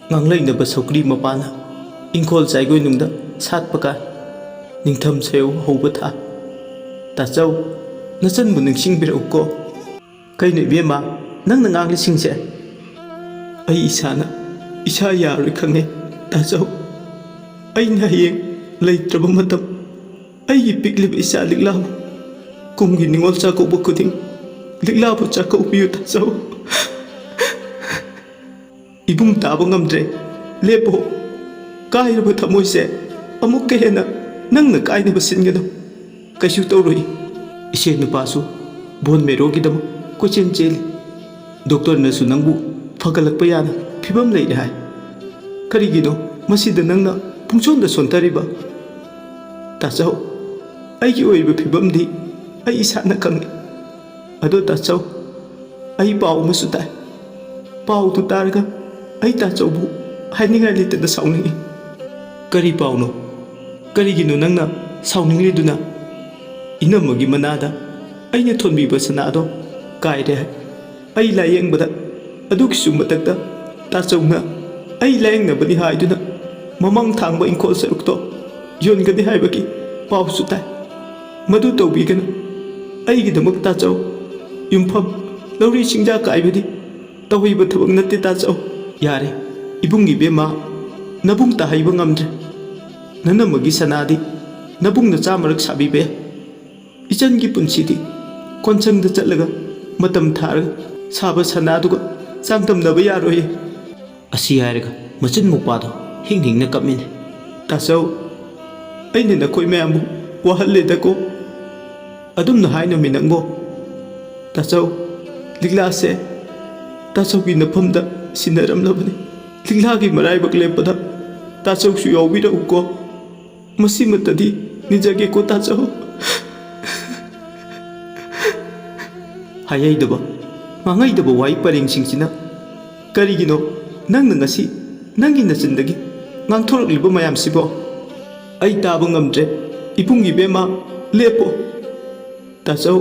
ꯉꯥꯡꯂꯩꯅꯕ ꯁꯧꯒ꯭ꯔꯤ ꯃꯄꯥꯅ ꯏꯪꯈꯣꯜ ꯆꯥꯏꯒꯣꯏꯅꯨꯡꯗ ꯁꯥꯠꯄ ꯀꯥꯟ, ꯅꯤꯡꯊꯝ ꯁꯦꯌꯧ ꯍꯧꯕ ꯊꯥ꯫ ꯇꯥꯆꯧ, ꯅꯆꯟꯕꯨ ꯅꯤꯡꯁꯤꯡꯕꯤꯔꯛꯎꯀꯣ꯫ ꯀꯩꯅꯣ ꯏꯕꯦꯝꯃ, ꯅꯪꯅ ꯉꯥꯡꯂꯤꯁꯤꯡꯁꯦ? ꯑꯩ ꯏꯁꯥꯅ ꯏꯁꯥ ꯌꯥꯔꯣꯏ ꯈꯪꯉꯦ ꯇꯥꯆꯧ꯫ ꯑꯩꯅ ꯍꯌꯦꯡ ꯂꯩꯇ꯭ꯔꯕ ꯃꯇꯝ, ꯑꯩꯒꯤ ꯄꯤꯛꯂꯤꯕ ꯏꯆꯥ ꯂꯤꯛꯂꯥꯕꯨ ꯀꯨꯝꯒꯤ ꯅꯤꯉꯣꯜ ꯆꯥꯛꯀꯧꯕ ꯈꯨꯗꯤꯡ ꯂꯤꯛꯂꯥꯕꯨ ꯆꯥꯛꯀꯧꯕꯤꯌꯨ ꯇꯥꯆꯧ꯫ ꯏꯕꯨꯡ, ꯇꯥꯕ ꯉꯝꯗ꯭ꯔꯦ꯫ ꯂꯦꯞꯄꯣ꯫ ꯀꯥꯏꯔꯕ ꯊꯃꯣꯏꯁꯦ ꯑꯃꯨꯛꯀ ꯍꯦꯟꯅ ꯅꯪꯅ ꯀꯥꯏꯅꯕ ꯁꯤꯟꯒꯅꯨ꯫ ꯀꯩꯁꯨ ꯇꯧꯔꯣꯏ꯫ ꯏꯆꯦ ꯅꯨꯄꯥꯁꯨ ꯕꯣꯟ ꯃꯦꯔꯣꯒꯤꯗꯃꯛ ꯀꯣꯏꯆꯦꯟ ꯆꯦꯜꯂꯤ꯫ ꯗꯣꯛꯇꯔꯅꯁꯨ ꯅꯪꯕꯨ ꯐꯒꯠꯂꯛꯄ ꯌꯥꯅ ꯐꯤꯕꯝ ꯂꯩꯔꯦ ꯍꯥꯏ꯫ ꯀꯔꯤꯒꯤꯅꯣ ꯃꯁꯤꯗ ꯅꯪꯅ ꯄꯨꯡꯁꯣꯟꯗ ꯁꯣꯟꯊꯔꯤꯕ? ꯇꯥꯆꯧ, ꯑꯩꯒꯤ ꯑꯣꯏꯔꯤꯕ ꯐꯤꯕꯝꯗꯤ ꯑꯩ ꯏꯁꯥꯅ ꯈꯪꯏ꯫ ꯑꯗꯣ ꯇꯥꯆꯧ, ꯑꯩ ꯄꯥꯎ ꯑꯃꯁꯨ ꯇꯥꯏ꯫ ꯄꯥꯎꯗꯨ ꯇꯥꯔꯒ ꯑꯩ ꯇꯥꯆꯧꯕꯨ ꯍꯥꯏꯅꯤꯡꯉꯥꯏ ꯂꯩꯇꯅ ꯁꯥꯎꯅꯤꯡꯏ꯫ ꯀꯔꯤ ꯄꯥꯎꯅꯣ? ꯀꯔꯤꯒꯤꯅꯣ ꯅꯪꯅ ꯁꯥꯎꯅꯤꯡꯂꯤꯗꯨꯅ? ꯏꯅꯝꯃꯒꯤ ꯃꯅꯥꯗ ꯑꯩꯅ ꯊꯣꯟꯕꯤꯕ ꯁꯅꯥꯗꯣ ꯀꯥꯏꯔꯦ ꯍꯥꯏ꯫ ꯑꯩ ꯂꯥꯌꯦꯡꯕꯗ, ꯑꯗꯨꯒꯤꯁꯨ ꯃꯊꯛꯇ ꯇꯥꯆꯧꯅ ꯑꯩ ꯂꯥꯌꯦꯡꯅꯕꯅꯤ ꯍꯥꯏꯗꯨꯅ ꯃꯃꯥꯡ ꯊꯥꯡꯕ ꯏꯪꯈꯣꯜ ꯁꯔꯨꯛꯇꯣ ꯌꯣꯟꯒꯅꯤ ꯍꯥꯏꯕꯒꯤ ꯄꯥꯎꯁꯨ ꯇꯥꯏ꯫ ꯃꯗꯨ ꯇꯧꯕꯤꯒꯅꯨ꯫ ꯑꯩꯒꯤꯗꯃꯛ ꯇꯥꯆꯧ, ꯌꯨꯝꯐꯝ, ꯂꯧꯔꯤ ꯁꯤꯡꯖꯥ ꯀꯥꯏꯕꯗꯤ ꯇꯧꯍꯩꯕ ꯊꯕꯛ ꯅꯠꯇꯦ ꯇꯥꯆꯧ꯫ ꯌꯥꯔꯦ, ꯏꯕꯨꯡ ꯏꯕꯦꯝꯃ, ꯅꯕꯨꯡ ꯇꯥꯍꯩꯕ ꯉꯝꯗ꯭ꯔꯦ꯫ ꯅꯅꯝꯃꯒꯤ ꯁꯅꯥꯗꯤ ꯅꯕꯨꯡꯅ ꯆꯥꯃꯔꯛ ꯁꯥꯕꯤꯕ ꯌꯥꯏ꯫ ꯏꯆꯟꯒꯤ ꯄꯨꯟꯁꯤꯗꯤ ꯀꯣꯟꯁꯪꯗ ꯆꯠꯂꯒ ꯃꯇꯝ ꯊꯥꯔꯒ ꯁꯥꯕ ꯁꯅꯥꯗꯨꯒ ꯆꯥꯡꯗꯝꯅꯕ ꯌꯥꯔꯣꯏꯌꯦ꯫ ꯑꯁꯤ ꯍꯥꯏꯔꯒ ꯃꯆꯤꯟ ꯃꯧꯄꯥꯗꯣ ꯍꯤꯡ ꯍꯤꯡꯅ ꯀꯞꯃꯤꯅꯦ꯫ ꯇꯥꯆꯧ, ꯑꯩꯅ ꯅꯈꯣꯏ ꯃꯌꯥꯝꯕꯨ ꯋꯥꯍꯜꯂꯦꯗꯀꯣ꯫ ꯑꯗꯨꯝꯅ ꯍꯥꯏꯅꯨꯃꯤ ꯅꯪꯕꯣ꯫ ꯇꯥꯆꯧ, ꯂꯤꯛꯂꯥꯁꯦ ꯇꯥꯆꯧꯒꯤ ꯅꯐꯝꯗ ꯁꯤꯟꯅꯔꯝꯂꯕꯅꯤ꯫ ꯂꯤꯛꯂꯥꯒꯤ ꯃꯔꯥꯏꯕꯛ ꯂꯦꯞꯄꯗ ꯇꯥꯆꯧꯁꯨ ꯌꯥꯎꯕꯤꯔꯛꯎꯀꯣ꯫ ꯃꯁꯤꯃꯇꯗꯤ ꯅꯤꯖꯒꯦꯀꯣ ꯇꯥꯆꯧ꯫ ꯍꯥꯏꯍꯩꯗꯕ, ꯉꯥꯡꯍꯩꯗꯕ ꯋꯥꯍꯩ ꯄꯔꯦꯡꯁꯤꯡꯁꯤꯅ ꯀꯔꯤꯒꯤꯅꯣ ꯅꯪꯅ ꯉꯁꯤ ꯅꯪꯒꯤ ꯅꯆꯤꯟꯗꯒꯤ ꯉꯥꯡꯊꯣꯔꯛꯂꯤꯕ ꯃꯌꯥꯝꯁꯤꯕꯣ? ꯑꯩ ꯇꯥꯕ ꯉꯝꯗ꯭ꯔꯦ꯫ ꯏꯕꯨꯡ ꯏꯕꯦꯝꯃ, ꯂꯦꯞꯄꯣ꯫ ꯇꯥꯆꯧ,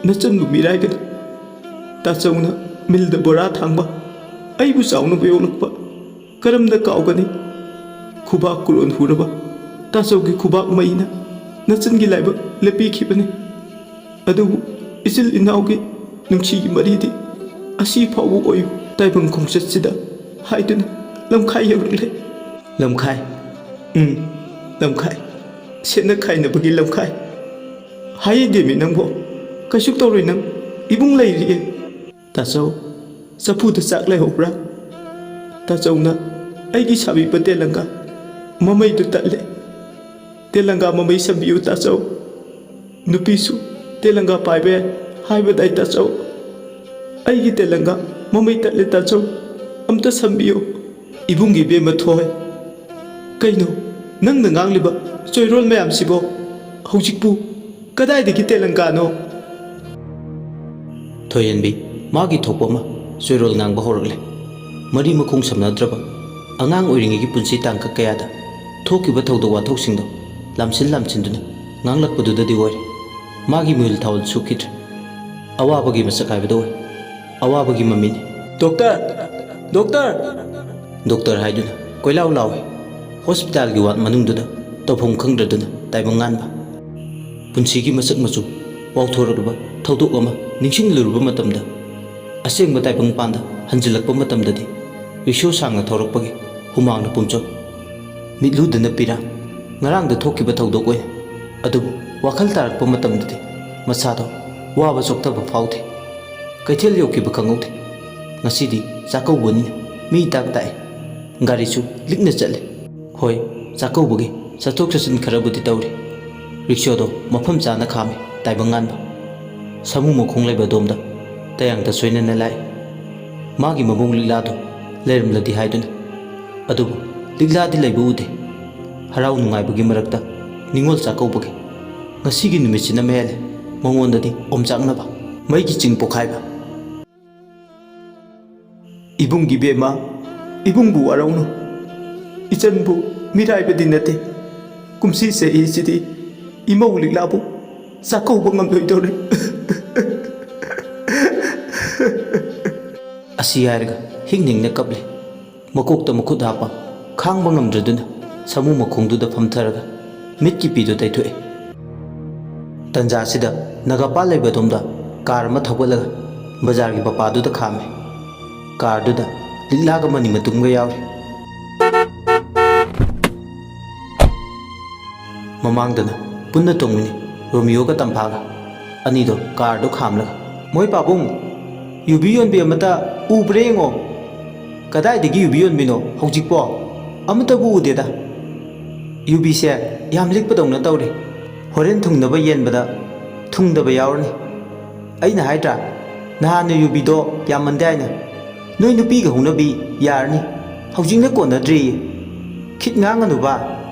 ꯅꯆꯟꯕꯨ ꯃꯤꯔꯥꯏꯒꯅꯨ꯫ ꯇꯥꯆꯧꯅ ꯃꯤꯜꯗ ꯕꯣꯔꯥ ꯊꯥꯡꯕ, ꯑꯩꯕꯨ ꯆꯥꯎꯅꯕ ꯌꯣꯛꯂꯛꯄ, ꯀꯔꯝꯅ ꯀꯥꯎꯒꯅꯤ? ꯈꯨꯕꯥꯛ ꯀꯨꯔꯣꯟ ꯍꯨꯔꯕ ꯇꯥꯆꯧꯒꯤ ꯈꯨꯕꯥꯛ ꯃꯩꯅ ꯅꯆꯟꯒꯤ ꯂꯥꯏꯕꯛ ꯂꯦꯞꯄꯤꯈꯤꯕꯅꯤ꯫ ꯑꯗꯨꯕꯨ ꯏꯆꯤꯜ ꯏꯅꯥꯎꯒꯤ ꯅꯨꯡꯁꯤꯒꯤ ꯃꯔꯤꯗꯤ ꯑꯁꯤ ꯐꯥꯎꯕ ꯑꯣꯏꯌꯨ꯫ ꯇꯥꯏꯕꯪ ꯈꯣꯡꯆꯠꯁꯤꯗ ꯍꯥꯏꯗꯨꯅ ꯂꯝꯈꯥꯏ ꯌꯧꯔꯛꯂꯦ꯫ ꯂꯝꯈꯥꯏ? ꯎꯝ, ꯂꯝꯈꯥꯏ꯫ ꯁꯦꯠꯅ ꯈꯥꯏꯅꯕꯒꯤ ꯂꯝꯈꯥꯏ꯫ ꯍꯥꯏꯗꯦꯃꯤ ꯅꯪꯕꯣ꯫ ꯀꯩꯁꯨ ꯇꯧꯔꯣꯏ ꯅꯪ꯫ ꯏꯕꯨꯡ ꯂꯩꯔꯤꯌꯦ꯫ ꯇꯥꯆꯧ, ꯆꯐꯨꯗ ꯆꯥꯛ ꯂꯩꯍꯧꯕ꯭ꯔꯥ? ꯇꯥꯆꯧꯅ ꯑꯩꯒꯤ ꯁꯥꯕꯤꯕ ꯇꯦꯂꯪꯒꯥ ꯃꯃꯩꯗꯨ ꯇꯠꯂꯦ꯫ ꯇꯦꯂꯪꯒꯥ ꯃꯃꯩ ꯁꯝꯕꯤꯌꯨ ꯇꯥꯆꯧ꯫ ꯅꯨꯄꯤꯁꯨ ꯇꯦꯂꯪꯒꯥ ꯄꯥꯏꯕ ꯌꯥꯏ ꯍꯥꯏꯕꯗꯥꯏ ꯇꯥꯆꯧ? ꯑꯩꯒꯤ ꯇꯦꯂꯪꯒꯥ ꯃꯃꯩ ꯇꯠꯂꯦ ꯇꯥꯆꯧ꯫ ꯑꯝꯇ ꯁꯝꯕꯤꯌꯨ꯫ ꯏꯕꯨꯡꯒꯤ ꯏꯕꯦꯝꯃ ꯊꯣꯏ꯫ ꯀꯩꯅꯣ ꯅꯪꯅ ꯉꯥꯡꯂꯤꯕ ꯆꯣꯏꯔꯣꯜ ꯃꯌꯥꯝꯁꯤꯕꯣ? ꯍꯧꯖꯤꯛꯄꯨ ꯀꯗꯥꯏꯗꯒꯤ ꯇꯦꯂꯪꯒꯥꯅꯣ? ꯊꯣꯏꯍꯟꯕꯤ ꯃꯥꯒꯤ ꯊꯣꯛꯄ ꯑꯃ ꯆꯣꯏꯔꯣꯜ ꯉꯥꯡꯕ ꯍꯧꯔꯛꯂꯦ꯫ ꯃꯔꯤ ꯃꯈꯣꯡ ꯁꯝꯅꯗ꯭ꯔꯕ ꯑꯉꯥꯡ ꯑꯣꯏꯔꯤꯉꯩꯒꯤ ꯄꯨꯟꯁꯤ ꯇꯥꯡꯀꯛ ꯀꯌꯥꯗ ꯊꯣꯛꯈꯤꯕ ꯊꯧꯗꯣꯛ ꯋꯥꯊꯣꯛꯁꯤꯡꯗꯣ ꯂꯥꯝꯁꯤꯟ ꯂꯥꯝꯁꯤꯟꯗꯨꯅ ꯉꯥꯡꯂꯛꯄꯗꯨꯗꯗꯤ ꯑꯣꯏꯔꯦ꯫ ꯃꯥꯒꯤ ꯃꯤꯍꯨꯜ ꯊꯥꯍꯨꯜ ꯁꯣꯛꯈꯤꯗ꯭ꯔꯦ꯫ ꯑꯋꯥꯕꯒꯤ ꯃꯁꯛ ꯍꯥꯏꯕꯗꯣ ꯑꯣꯏ꯫ ꯑꯋꯥꯕꯒꯤ ꯃꯃꯤꯅꯤ꯫ "ꯗꯣꯛꯇꯔ! ꯗꯣꯛꯇꯔ!" ꯗꯣꯛꯇꯔ ꯍꯥꯏꯗꯨꯅ ꯀꯣꯏꯂꯥꯎ ꯂꯥꯎꯏ꯫ ꯍꯣꯁꯄꯤꯇꯥꯜꯒꯤ ꯋꯥꯔꯗ ꯃꯅꯨꯡꯗꯨꯗ ꯇꯧꯐꯝ ꯈꯪꯗ꯭ꯔꯗꯨꯅ ꯇꯥꯏꯕꯪ ꯉꯥꯟꯕ꯫ ꯄꯨꯟꯁꯤꯒꯤ ꯃꯁꯛ ꯃꯆꯨ ꯋꯥꯎꯊꯣꯔꯛꯂꯕ ꯊꯧꯗꯣꯛ ꯑꯃ ꯅꯤꯡꯁꯤꯡꯂꯨꯔꯕ ꯃꯇꯝꯗ, ꯑꯁꯦꯡꯕ ꯇꯥꯏꯕꯪꯄꯥꯟꯗ ꯍꯟꯖꯤꯜꯂꯛꯄ ꯃꯇꯝꯗꯗꯤ, ꯔꯤꯛꯁꯣ ꯁꯥꯡꯅ ꯊꯧꯔꯛꯄꯒꯤ ꯍꯨꯃꯥꯡꯅ ꯄꯨꯝꯆꯣꯠ꯫ ꯃꯤꯠꯂꯨꯗꯅ ꯄꯤꯔꯥꯡ꯫ ꯉꯔꯥꯡꯗ ꯊꯣꯛꯈꯤꯕ ꯊꯧꯗꯣꯛ ꯑꯣꯏꯅ꯫ ꯑꯗꯨꯕꯨ ꯋꯥꯈꯜ ꯇꯥꯔꯛꯄ ꯃꯇꯝꯗꯗꯤ ꯃꯁꯥꯗꯣ ꯋꯥꯕ ꯆꯣꯛꯊꯕ ꯐꯥꯎꯗꯦ꯫ ꯀꯩꯊꯦꯜ ꯌꯧꯈꯤꯕ ꯈꯪꯍꯧꯗꯦ꯫ ꯉꯁꯤꯗꯤ ꯆꯥꯛꯀꯧꯕꯅꯤꯅ ꯃꯤ ꯇꯥꯛ ꯇꯥꯛꯑꯦ꯫ ꯒꯥꯔꯤꯁꯨ ꯂꯤꯛꯅ ꯆꯠꯂꯦ꯫ ꯍꯣꯏ, ꯆꯥꯛꯀꯧꯕꯒꯤ ꯆꯠꯊꯣꯛ ꯆꯠꯁꯤꯟ ꯈꯔꯕꯨꯗꯤ ꯇꯧꯔꯤ꯫ ꯔꯤꯛꯁꯣꯗꯣ ꯃꯐꯝ ꯆꯥꯅ ꯈꯥꯝꯃꯤ ꯇꯥꯏꯕꯪ ꯉꯥꯟꯕ꯫ ꯁꯥꯃꯨ ꯃꯈꯣꯡ ꯂꯩꯕ ꯑꯗꯣꯝꯗ ꯇꯌꯥꯡꯗ ꯁꯣꯏꯅꯅ ꯂꯥꯛꯏ꯫ ꯃꯥꯒꯤ ꯃꯕꯨꯡ ꯂꯤꯛꯂꯥꯗꯣ ꯂꯩꯔꯝꯂꯗꯤ ꯍꯥꯏꯗꯨꯅ꯫ ꯑꯗꯨꯕꯨ ꯂꯤꯛꯂꯥꯗꯤ ꯂꯩꯕ ꯎꯗꯦ꯫ ꯍꯔꯥꯎ ꯅꯨꯡꯉꯥꯏꯕꯒꯤ ꯃꯔꯛꯇ ꯅꯤꯉꯣꯜ ꯆꯥꯛꯀꯧꯕꯒꯤ ꯉꯁꯤꯒꯤ ꯅꯨꯃꯤꯠꯁꯤꯅ ꯃꯍꯦꯜꯂꯦ ꯃꯉꯣꯟꯗꯗꯤ ꯑꯣꯝꯆꯥꯛꯅꯕ, ꯃꯩꯒꯤ ꯆꯤꯡ ꯄꯣꯛꯈꯥꯏꯕ꯫ "ꯏꯕꯨꯡꯒꯤ ꯕꯦꯝꯃ, ꯏꯕꯨꯡꯕꯨ ꯋꯥꯔꯧꯅꯨ꯫ ꯏꯆꯟꯕꯨ ꯃꯤꯔꯥꯏꯕꯗꯤ ꯅꯠꯇꯦ꯫ ꯀꯨꯝꯁꯤ ꯆꯍꯤꯁꯤꯗꯤ ꯏꯃꯧ ꯂꯤꯛꯂꯥꯕꯨ ꯆꯥꯛꯀꯧꯕ ꯉꯝꯂꯣꯏꯗꯧꯔꯦ꯫" ꯑꯁꯤ ꯍꯥꯏꯔꯒ ꯍꯤꯡ ꯍꯤꯡꯅ ꯀꯞꯂꯦ꯫ ꯃꯀꯣꯛꯇ ꯃꯈꯨꯠ ꯍꯥꯞꯄ ꯈꯥꯡꯕ ꯉꯝꯗ꯭ꯔꯗꯨꯅ ꯁꯥꯃꯨ ꯃꯈꯣꯡꯗꯨꯗ ꯐꯝꯊꯔꯒ ꯃꯤꯠꯀꯤ ꯄꯤꯗꯨ ꯇꯩꯊꯣꯛꯑꯦ꯫ ꯇꯟꯖꯥꯁꯤꯗ ꯅꯥꯒꯥꯄꯥꯜ ꯂꯩꯕ ꯑꯗꯣꯝꯗ ꯀꯥꯔ ꯑꯃ ꯊꯧꯒꯠꯂꯒ ꯕꯖꯥꯔꯒꯤ ꯃꯄꯥꯗꯨꯗ ꯈꯥꯝꯃꯦ꯫ ꯀꯥꯔꯗꯨꯗ ꯂꯤꯛꯂꯥꯒ ꯃꯅꯤ ꯃꯇꯨꯝꯒ ꯌꯥꯎꯔꯤ꯫ ꯃꯃꯥꯡꯗꯅ ꯄꯨꯟꯅ ꯇꯣꯡꯃꯤꯟꯅꯩ ꯔꯣꯃꯤꯌꯣꯒ ꯇꯝꯐꯥꯒ꯫ ꯑꯅꯤꯗꯣ ꯀꯥꯔꯗꯣ ꯈꯥꯝꯂꯒ, "ꯃꯣꯏ ꯄꯥꯕꯨꯡ, ꯌꯨꯕꯤ ꯌꯣꯟꯕꯤ ꯑꯃꯇ ꯎꯕ꯭ꯔꯥ ꯌꯦꯡꯉꯣ꯫" "ꯀꯗꯥꯏꯗꯒꯤ ꯌꯨꯕꯤ ꯌꯣꯟꯕꯤꯅꯣ ꯍꯧꯖꯤꯛꯄꯣ? ꯑꯃꯠꯇꯕꯨ ꯎꯗꯦꯗ꯫ ꯌꯨꯕꯤꯁꯦ ꯌꯥꯝ ꯂꯤꯛꯄꯗꯧꯅ ꯇꯧꯔꯦ꯫ ꯍꯣꯔꯦꯟ ꯊꯨꯡꯅꯕ ꯌꯦꯟꯕꯗ ꯊꯨꯡꯗꯕ ꯌꯥꯎꯔꯅꯤ꯫ ꯑꯩꯅ ꯍꯥꯏꯗ꯭ꯔꯥ, ꯅꯍꯥꯟꯅ ꯌꯨꯕꯤꯗꯣ ꯌꯥꯝꯃꯟꯗꯦ ꯍꯥꯏꯅ꯫ ꯅꯣꯏ ꯅꯨꯄꯤꯒ ꯍꯧꯅꯕꯤ ꯌꯥꯔꯅꯤ꯫ ꯍꯧꯖꯤꯛꯅ ꯀꯣꯟꯅꯗ꯭ꯔꯤꯌꯦ꯫ ꯈꯤꯠ ꯉꯥꯡꯉꯅꯨꯕ꯫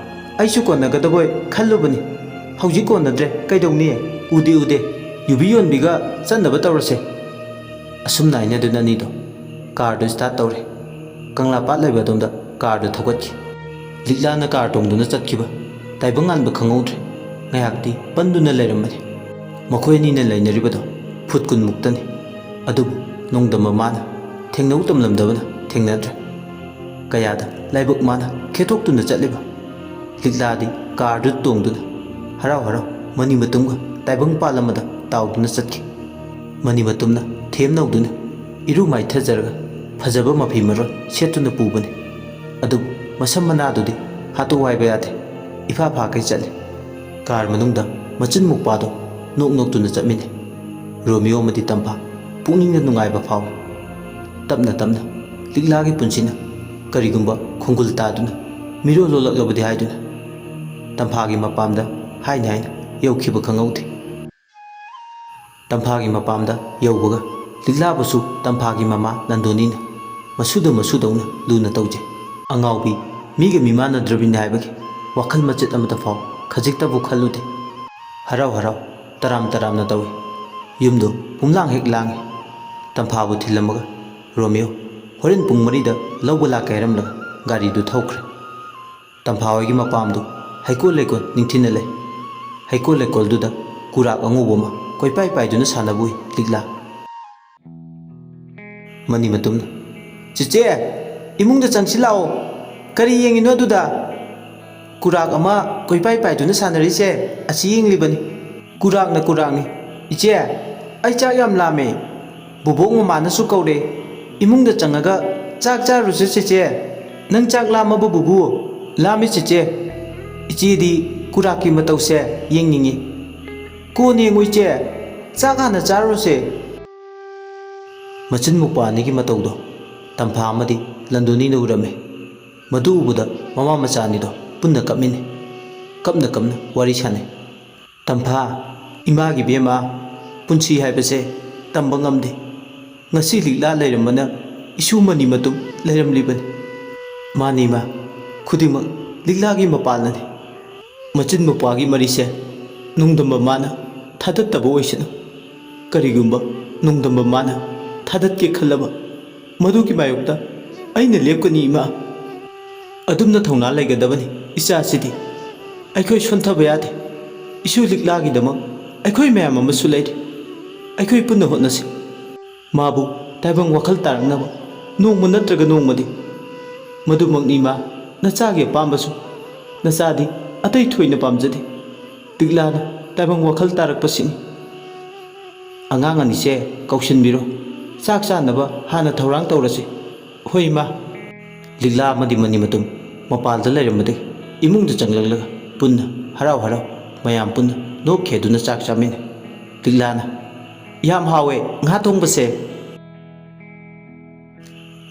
ꯑꯩꯁꯨ ꯀꯣꯟꯅꯒꯗꯕꯣꯏ ꯈꯜꯂꯨꯕꯅꯤ꯫ ꯍꯧꯖꯤꯛ ꯀꯣꯟꯅꯗ꯭ꯔꯦ꯫ ꯀꯩꯗꯧꯅꯤ? ꯎꯗꯦ, ꯎꯗꯦ꯫ ꯌꯨꯕꯤ ꯌꯣꯟꯕꯤꯒ ꯆꯠꯅꯕ ꯇꯧꯔꯁꯦ꯫" ꯑꯁꯨꯝꯅ ꯍꯥꯏꯅꯗꯨꯅ ꯑꯅꯤꯗꯣ ꯀꯥꯔꯗꯨ ꯁ꯭ꯇꯥꯔꯠ ꯇꯧꯔꯦ꯫ ꯀꯪꯂꯥ ꯄꯥꯠ ꯂꯩꯕ ꯑꯗꯣꯝꯗ ꯀꯥꯔꯗꯨ ꯊꯧꯒꯠꯈꯤ꯫ ꯂꯤꯛꯂꯥꯅ ꯀꯥꯔ ꯇꯣꯡꯗꯨꯅ ꯆꯠꯈꯤꯕ ꯇꯥꯏꯕꯪ ꯉꯥꯟꯕ ꯈꯪꯍꯧꯗ꯭ꯔꯦ꯫ ꯉꯥꯏꯍꯥꯛꯇꯤ ꯄꯟꯗꯨꯅ ꯂꯩꯔꯝꯕꯅꯤ꯫ ꯃꯈꯣꯏ ꯑꯅꯤꯅ ꯂꯩꯅꯔꯤꯕꯗꯣ ꯐꯨꯠ ꯀꯨꯟꯃꯨꯛꯇꯅꯤ꯫ ꯑꯗꯨꯕꯨ ꯅꯣꯡꯗꯝꯕ ꯃꯥꯅ ꯊꯦꯡꯅꯧ ꯇꯝꯂꯝꯗꯕꯅ ꯊꯦꯡꯅꯗ꯭ꯔꯦ꯫ ꯀꯌꯥꯗ ꯂꯥꯏꯕꯛ ꯃꯥꯅ ꯈꯦꯠꯇꯣꯛꯇꯨꯅ ꯆꯠꯂꯤꯕ꯫ ꯂꯤꯛꯂꯥꯗꯤ ꯀꯥꯔꯗꯨ ꯇꯣꯡꯗꯨꯅ ꯍꯔꯥꯎ ꯍꯔꯥꯎ ꯃꯅꯤ ꯃꯇꯨꯝꯒ ꯇꯥꯏꯕꯪ ꯄꯥꯜ ꯑꯃꯗ ꯇꯥꯎꯗꯨꯅ ꯆꯠꯈꯤ꯫ ꯃꯅꯤ ꯃꯇꯨꯝꯅ ꯊꯦꯝ ꯅꯧꯗꯨꯅ ꯏꯔꯨ ꯃꯥꯏꯊꯖꯔꯒ ꯐꯖꯕ ꯃꯐꯤ ꯃꯔꯣꯟ ꯁꯦꯠꯇꯨꯅ ꯄꯨꯕꯅꯤ꯫ ꯑꯗꯨꯕꯨ ꯃꯁꯝ ꯃꯅꯥꯗꯨꯗꯤ ꯍꯥꯠꯇꯣꯛꯎ ꯍꯥꯏꯕ ꯌꯥꯗꯦ꯫ ꯏꯐꯥ ꯐꯥꯈꯩ ꯆꯠꯂꯤ꯫ ꯀꯥꯔ ꯃꯅꯨꯡꯗ ꯃꯆꯤꯟ ꯃꯧꯄ꯭ꯋꯥꯗꯣ ꯅꯣꯛ ꯅꯣꯛꯇꯨꯅ ꯆꯠꯃꯤꯟꯅꯩ꯫ ꯔꯣꯃꯤꯌꯣ ꯑꯃꯗꯤ ꯇꯝꯐꯥ꯫ ꯄꯨꯛꯅꯤꯡꯗ ꯅꯨꯡꯉꯥꯏꯕ ꯐꯥꯎꯏ꯫ ꯇꯞꯅ ꯇꯞꯅ ꯂꯤꯛꯂꯥꯒꯤ ꯄꯨꯟꯁꯤꯅ ꯀꯔꯤꯒꯨꯝꯕ ꯈꯣꯡꯒꯨꯜ ꯇꯥꯗꯨꯅ ꯃꯤꯔꯣꯜ ꯂꯣꯜꯂꯛꯂꯕꯗꯤ ꯍꯥꯏꯗꯨꯅ ꯇꯝꯐꯥꯒꯤ ꯃꯄꯥꯝꯗ ꯍꯥꯏꯅ ꯍꯥꯏꯅ ꯌꯧꯈꯤꯕ ꯈꯪꯍꯧꯗꯦ꯫ ꯇꯝꯐꯥꯒꯤ ꯃꯄꯥꯝꯗ ꯌꯧꯕꯒ ꯂꯤꯛꯂꯥꯕꯨꯁꯨ ꯇꯝꯐꯥꯒꯤ ꯃꯃꯥ ꯅꯟꯗꯣꯅꯤꯅ ꯃꯁꯨꯗ ꯃꯁꯨꯗꯧꯅ ꯂꯨꯅ ꯇꯧꯖꯩ꯫ ꯑꯉꯥꯎꯕꯤ, ꯃꯤꯒ ꯃꯤꯃꯥꯟꯅꯗ꯭ꯔꯕꯤꯅꯤ ꯍꯥꯏꯕꯒꯤ ꯋꯥꯈꯜ ꯃꯆꯦꯠ ꯑꯃꯠꯇ ꯐꯥꯎ ꯈꯖꯤꯛꯇꯕꯨ ꯈꯜꯂꯨꯗꯦ꯫ ꯍꯔꯥꯎ ꯍꯔꯥꯎ ꯇꯔꯥꯝ ꯇꯔꯥꯝꯅ ꯇꯧꯏ꯫ ꯌꯨꯝꯗꯨ ꯄꯨꯝꯂꯥꯡ ꯍꯦꯛ ꯂꯥꯡꯏ꯫ ꯇꯝꯐꯥꯕꯨ ꯊꯤꯜꯂꯝꯃꯒ ꯔꯣꯃꯤꯌꯣ ꯍꯣꯔꯦꯟ ꯄꯨꯡ ꯃꯔꯤꯗ ꯂꯧꯕ ꯂꯥꯛꯀꯦ ꯍꯥꯏꯔꯝꯂꯒ ꯒꯥꯔꯤꯗꯨ ꯊꯧꯈ꯭ꯔꯦ꯫ ꯇꯝꯐꯥ ꯍꯣꯏꯒꯤ ꯃꯄꯥꯝꯗꯨ ꯍꯩꯀꯣꯜ ꯂꯩꯀꯣꯜ ꯅꯤꯡꯊꯤꯅ ꯂꯩ꯫ ꯍꯩꯀꯣꯜ ꯂꯩꯀꯣꯜꯗꯨꯗ ꯀꯨꯔꯥꯛ ꯑꯉꯧꯕ ꯑꯃ ꯀꯣꯏꯄꯥꯏ ꯄꯥꯏꯗꯨꯅ ꯁꯥꯟꯅꯕ ꯎꯏ ꯂꯤꯛꯂꯥ꯫ ꯃꯅꯤ ꯃꯇꯨꯝꯅ, "ꯆꯦꯆꯦ, ꯏꯃꯨꯡꯗ ꯆꯪꯁꯤꯜꯂꯛꯑꯣ꯫ ꯀꯔꯤ ꯌꯦꯡꯉꯤꯅꯣ ꯑꯗꯨꯗ? ꯀꯨꯔꯥꯛ ꯑꯃ ꯀꯣꯏꯄꯥꯏ ꯄꯥꯏꯗꯨꯅ ꯁꯥꯟꯅꯔꯤꯁꯦ ꯑꯁꯤ ꯌꯦꯡꯂꯤꯕꯅꯤ꯫" "ꯀꯨꯔꯥꯛꯅ ꯀꯨꯔꯥꯛꯅꯤ꯫ ꯏꯆꯦ, ꯑꯩ ꯆꯥꯛ ꯌꯥꯝ ꯂꯥꯝꯃꯦ꯫ ꯕꯣꯕꯣꯛ ꯃꯃꯥꯅꯁꯨ ꯀꯧꯔꯦ꯫ ꯏꯃꯨꯡꯗ ꯆꯪꯉꯒ ꯆꯥꯛ ꯆꯥꯔꯨꯁꯦ ꯆꯦꯆꯦ꯫ ꯅꯪ ꯆꯥꯛ ꯂꯥꯝꯃꯕ ꯕꯨꯕꯨ?" "ꯂꯥꯝꯃꯤ ꯆꯦꯆꯦ꯫ ꯏꯆꯦꯗꯤ ꯀꯨꯔꯥꯛꯀꯤ ꯃꯇꯧꯁꯦ ꯌꯦꯡꯅꯤꯡꯉꯤ꯫" "ꯀꯣꯟꯅ ꯌꯦꯡꯉꯨ ꯏꯆꯦ, ꯆꯥꯛ ꯍꯥꯟꯅ ꯆꯥꯔꯨꯔꯁꯦ꯫" ꯃꯆꯤꯟ ꯃꯧꯄ꯭ꯋꯥ ꯑꯅꯤꯒꯤ ꯃꯇꯧꯗꯣ ꯇꯝꯐꯥ ꯑꯃꯗꯤ ꯂꯟꯗꯣꯅꯤꯅ ꯎꯔꯝꯃꯤ꯫ ꯃꯗꯨ ꯎꯕꯗ ꯃꯃꯥ ꯃꯆꯥ ꯑꯅꯤꯗꯣ ꯄꯨꯟꯅ ꯀꯞꯃꯤꯟꯅꯩ꯫ ꯀꯞꯅ ꯀꯞꯅ ꯋꯥꯔꯤ ꯁꯥꯟꯅꯩ꯫ "ꯇꯝꯐꯥ, ꯏꯃꯥꯒꯤ ꯏꯕꯦꯝꯃ, ꯄꯨꯟꯁꯤ ꯍꯥꯏꯕꯁꯦ ꯇꯝꯕ ꯉꯝꯗꯦ꯫ ꯉꯁꯤ ꯂꯤꯛꯂꯥ ꯂꯩꯔꯝꯕꯅ ꯏꯁꯨ ꯃꯅꯤ ꯃꯇꯨꯝ ꯂꯩꯔꯝꯂꯤꯕꯅꯤ꯫" "ꯃꯥꯅꯤ ꯏꯃꯥ, ꯈꯨꯗꯤꯡꯃꯛ ꯂꯤꯛꯂꯥꯒꯤ ꯃꯄꯥꯜꯅꯅꯤ꯫" ꯃꯆꯤꯟ ꯃꯧꯄ꯭ꯋꯥꯒꯤ ꯃꯔꯤꯁꯦ ꯅꯣꯡꯗꯝꯕ ꯃꯥꯅ ꯊꯥꯗꯠꯇꯕ ꯑꯣꯏꯁꯅꯨ꯫ ꯀꯔꯤꯒꯨꯝꯕ ꯅꯣꯡꯗꯝꯕ ꯃꯥꯅ ꯊꯥꯗꯠꯀꯦ ꯈꯜꯂꯕ, ꯃꯗꯨꯒꯤ ꯃꯥꯌꯣꯛꯇ ꯑꯩꯅ ꯂꯦꯞꯀꯅꯤ ꯏꯃꯥ꯫ ꯑꯗꯨꯝꯅ ꯊꯧꯅꯥ ꯂꯩꯒꯗꯕꯅꯤ ꯏꯆꯥꯁꯤꯗꯤ꯫ ꯑꯩꯈꯣꯏ ꯁꯣꯟꯊꯕ ꯌꯥꯗꯦ꯫ ꯏꯁꯨ ꯂꯤꯛꯂꯥꯒꯤꯗꯃꯛ ꯑꯩꯈꯣꯏ ꯃꯌꯥꯝ ꯑꯃꯁꯨ ꯂꯩꯔꯤ꯫ ꯑꯩꯈꯣꯏ ꯄꯨꯟꯅ ꯍꯣꯠꯅꯁꯤ꯫ ꯃꯥꯕꯨ ꯇꯥꯏꯕꯪ ꯋꯥꯈꯜ ꯇꯥꯔꯛꯅꯕ ꯅꯣꯡꯃ ꯅꯠꯇ꯭ꯔꯒ ꯅꯣꯡꯃꯗꯤ꯫ ꯃꯗꯨꯃꯛꯅꯤ ꯏꯃꯥ, ꯅꯆꯥꯒꯤ ꯑꯄꯥꯝꯕꯁꯨ꯫ ꯅꯆꯥꯗꯤ ꯑꯇꯩ ꯊꯣꯏꯅ ꯄꯥꯝꯖꯗꯦ꯫ ꯂꯤꯛꯂꯥꯅ ꯇꯥꯏꯕꯪ ꯋꯥꯈꯜ ꯇꯥꯔꯛꯄꯁꯤꯅꯤ꯫ ꯑꯉꯥꯡ ꯑꯅꯤꯁꯦ ꯀꯧꯁꯤꯟꯕꯤꯔꯣ꯫ ꯆꯥꯛ ꯆꯥꯅꯕ ꯍꯥꯟꯅ ꯊꯧꯔꯥꯡ ꯇꯧꯔꯁꯤ꯫ ꯍꯣꯏ ꯏꯃꯥ꯫ ꯂꯤꯛꯂꯥ ꯑꯃꯗꯤ ꯃꯅꯤ ꯃꯇꯨꯝ ꯃꯄꯥꯜꯗ ꯂꯩꯔꯝꯕꯗꯒꯤ ꯏꯃꯨꯡꯗ ꯆꯪꯂꯛꯂꯒ ꯄꯨꯟꯅ ꯍꯔꯥꯎ ꯍꯔꯥꯎ ꯃꯌꯥꯝ ꯄꯨꯟꯅ ꯅꯣꯛꯈꯤ ꯑꯗꯨꯅ ꯆꯥꯛ ꯆꯥꯃꯤꯟꯅꯩ꯫ ꯂꯤꯛꯂꯥꯅ, ꯌꯥꯝ ꯍꯥꯎꯋꯦ ꯉꯥ ꯊꯣꯡꯕꯁꯦ꯫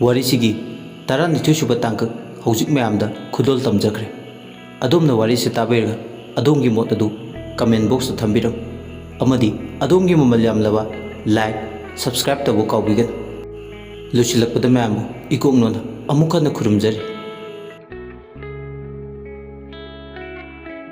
ꯋꯥꯔꯤꯁꯤꯒꯤ ꯇꯔꯥꯅꯤꯊꯣꯏ ꯁꯨꯕ ꯇꯥꯡꯀꯛ ꯍꯧꯖꯤꯛ ꯃꯌꯥꯝꯗ ꯈꯨꯗꯣꯜ ꯇꯝꯖꯈ꯭ꯔꯦ꯫ ꯑꯗꯣꯝꯅ ꯋꯥꯔꯤꯁꯤ ꯇꯥꯕꯤꯔꯒ ꯑꯗꯣꯝꯒꯤ ꯃꯣꯠ ꯑꯗꯨ comment box ꯇ ꯊꯝꯕꯤꯔꯝꯃꯨ ꯑꯃꯗꯤ ꯑꯗꯣꯝꯒꯤ ꯃꯃꯜ ꯌꯥꯝꯂꯕ like, subscribe ꯇꯧꯕ ꯀꯥꯎꯕꯤꯒꯅꯨ꯫ ꯂꯣꯏꯁꯤꯜꯂꯛꯄꯗ ꯃꯌꯥꯝꯕꯨ ꯏꯀꯣꯛ ꯅꯣꯟꯅ ꯑꯃꯨꯛ ꯍꯟꯅ ꯈꯨꯔꯨꯝꯖꯔꯤ꯫